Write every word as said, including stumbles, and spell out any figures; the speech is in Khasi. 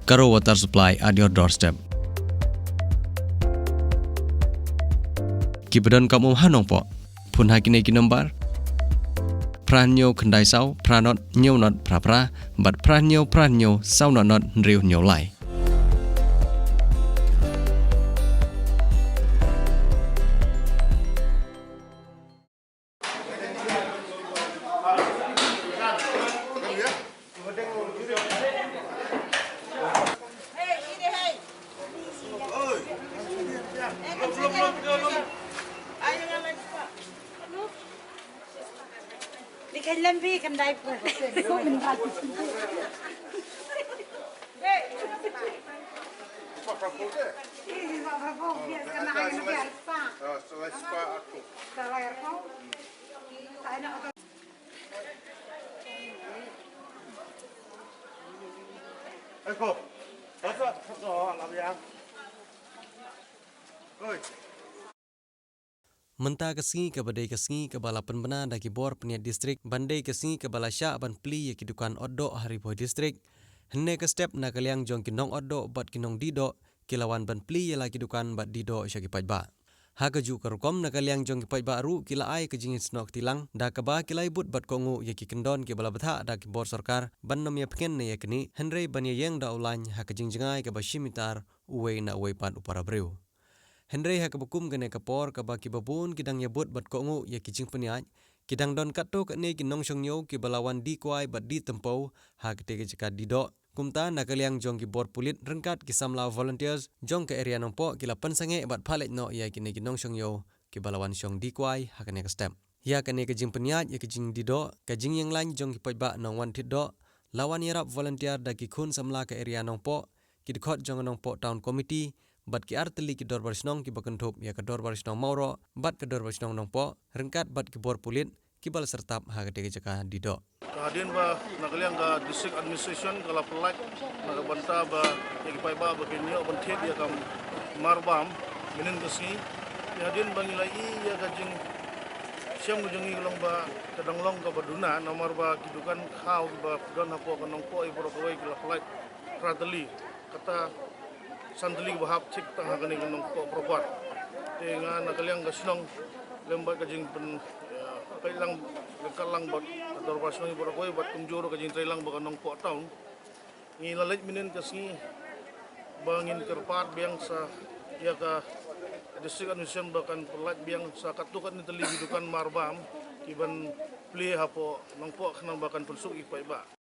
Garo Water Supply at your doorstep. Ki ba don kam um ha Nongpoh, phone ha kine ki nombar: phra hynñiew khyndai saw phra nod hynñiew nod phra phra bad phra hynñiew phra hynñiew saw nod nod hynriew hynñiew lai. Mynta ka sngi kaba dei ka sngi kaba la pynbna da ki bor pynïaid district ban dei ka sngi kaba la shah ban plie ïa ki dukan ot doh ha Ri Bhoi District, hynne ka step na ka liang jong ki nong ot doh bad ki nong dih doh ki la wan ban plie ïa la ki dukan bad dih doh sha ki paidbah. Ha kajuh ka rukom, na ka liang jong ki paidbah ruh ki la ai ka jingïasnoh kti lang da kaba ki la ïabud bad kohnguh ïa ki kyndon kiba la bthah da ki bor sorkar ban nym ïa pynken ne ïa knieh, hynrei ban ïa ïeng da u lain ha ka jingjngai kaba shim itar uwei na uwei pat u para briew. Hynrei ha kaba kum kane ka por kaba kiba bun ki dang ïabud bad kohnguh ïa ki jingpynïaid, ki dang don katto katne ki nongshong ñiew kiba la wan dih kwai bad dih tympew ha katei ka jaka dih doh. Kumta, na ka liang jong ki bor pulit ryngkat ki samla volunteers jong ka area Nongpoh ki la pynsangeh bad phalet noh ïa kine ki nongshong ñiew kiba la wan shong dih kwai ha kane ka step. Ïa kane ka jingpynïaid ïa ka jingdih doh, ka jingïeng lain jong ki paidbah nong wan thied doh, la wan ïarap volunteer da ki khun samla ka area Nongpoh, ki dkhot jong ka Nongpoh Town Committee bad ki artylli ki dorbar shnong kiba kynthup ïa ka dorbar shnong Mawroh bad ka dorbar shnong Nongpoh, ryngkat bad ki bor pulit kiba la syrtap ha katei ka jaka dih doh. Ka hadien ba na ka liang ka district administration ka la pyllait na ka bynta ba ïa ki paidbah ba kin ïoh ban thied ïa ka marbam mynnin ka sngi. Ïa hadien ba ngi la ïohi ïa ka jingshem ka jong ngi ka long ba ka dang long kaba duna namar ba ki dukan khaw kiba don hapoh ka Nongpoh ïa baroh kawei ki la pyllait phra tylli. Kata san tylli ba hap thik tang ha kane ka Nongpoh proper. Te nga na ka liang ka shnong lem bad ka jingpyn, eh, peit lang, ryngkat lang bad ka dorbar shnong baroh kawei bad kumjuh ruh ka jingtrei lang bad ka Nongpoh Town. Ngi la leit mynnin ka sngi ba ngin kyrpad biang sa ïa ka district administration ba kan pyllait biang sa katto katne tylli ki dukan marbam kiban plie hapoh Nongpoh khnang ba kan pynsuk ïa ki paidbah.